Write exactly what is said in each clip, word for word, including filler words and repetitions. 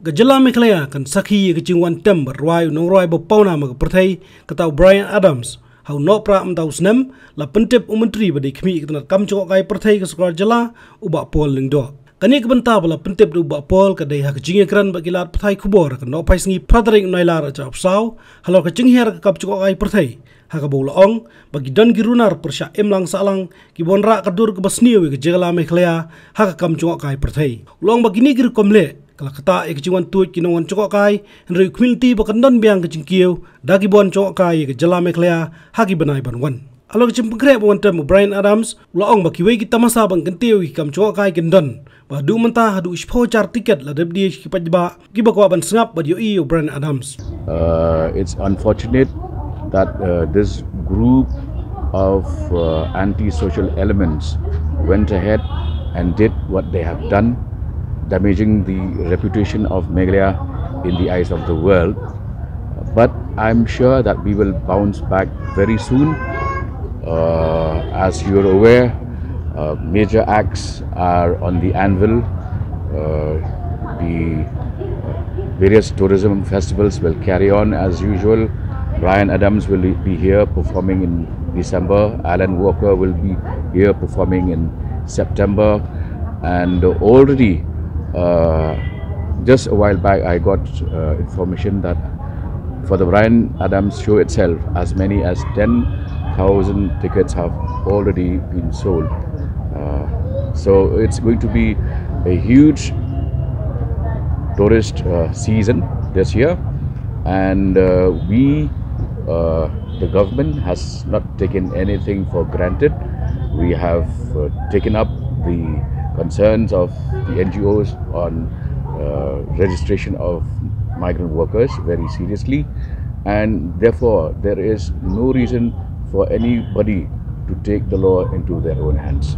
Ka jylla Meghalaya kan sakhi ïa ka jingwan tem bad rwai u nongrwai ba pawnam ha ka pyrthei, kata u Bryan Adams. Ha u Nohprah mynta u snem, la pyntip u Myntri ba dei khmih ka tnat kam jngohkai pyrthei ka sorkar jylla, u Bah Paul Lyngdoh. Kane ka bynta ba la pyntip da u Bah Paul ka dei ha ka jingïakren bad ki lad pathai khubor ha ka Nohphaisngi phra tarik Nailar arhajar arphew saw, halor ka jinghiar ka kam jngohkai pyrthei, ha kaba u la ong ba ki don ki runar pyrshah imlang sahlang kiba wanrah ka dur kaba sniew ïa ka jylla Meghalaya ha ka kam jngohkai pyrthei. U la ong ba kine ki rukom leh ka la ktah ïa ka jingwan tuid ki nongwan jngohkai, hynrei u khmih lynti ba kan don biang ka jingkiew da kiba wan jngohkai ïa ka jylla Meghalaya ha ki bnai ban wan. Halor ka jingpynkhreh ba wan tem u Bryan Adams, u la ong ba kiwei ki tamasa ban kyntiew ïa ki kam jngohkai kin don, ba haduh mynta haduh shiphew hajar tiket la dep die sha ki paidbah kiba kwah ban sngap bad ïohi ïa u Bryan Adams. Uh, it's unfortunate that uh, this group of uh, anti-social elements went ahead and did what they have done, damaging the reputation of Meghalaya in the eyes of the world. But I'm sure that we will bounce back very soon. Uh, as you're aware, uh, major acts are on the anvil. Uh, the uh, various tourism festivals will carry on as usual. Bryan Adams will be here performing in December. Alan Walker will be here performing in September. And already, uh, just a while back, I got uh, information that for the Bryan Adams show itself, as many as ten thousand tickets have already been sold. Uh, so it's going to be a huge tourist uh, season this year, and uh, we, uh, the government has not taken anything for granted. We have uh, taken up the concerns of the N G Os on uh, registration of migrant workers very seriously, and therefore there is no reason for anybody to take the law into their own hands.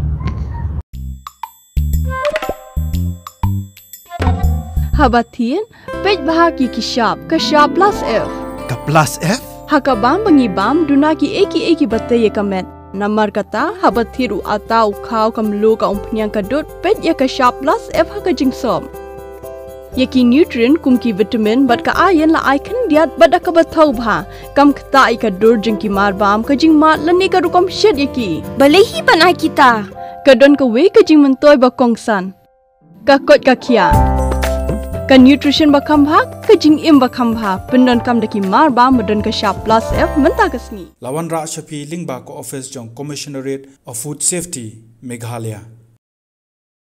Haba thied, peit bha ki ki shap, ka shap plus F. Ka plus F? Ha ka bam ba ngi bam duna ki ei ki ei ki ba tei ïa ka met. Namar kata, haba thied u atta u khaw ka mluh ka umphniang ka dud, peit ïa ka shap plus F ha ka jingsop. Ïa ki nutrient kum ki vitamin bad ka iron la ai khyndiat bad da kaba thaw bha. Kam ktah ïa ka dur jong ki mar bam, ka jingmad lane ka rukom shet ïa ki. Balei hi ban ai kita? Ka don kawei ka jingmyntoi ba kongsan. Ka koit ka khiah. Ka nutrition ba kham bha, ka jingim ba kham bha. Pyndonkam da ki mar bam ba don ka shap plus F mynta ka sngi. La wanrah sha phi lyngba ka office jong Commissionerate of Food Safety, Meghalaya.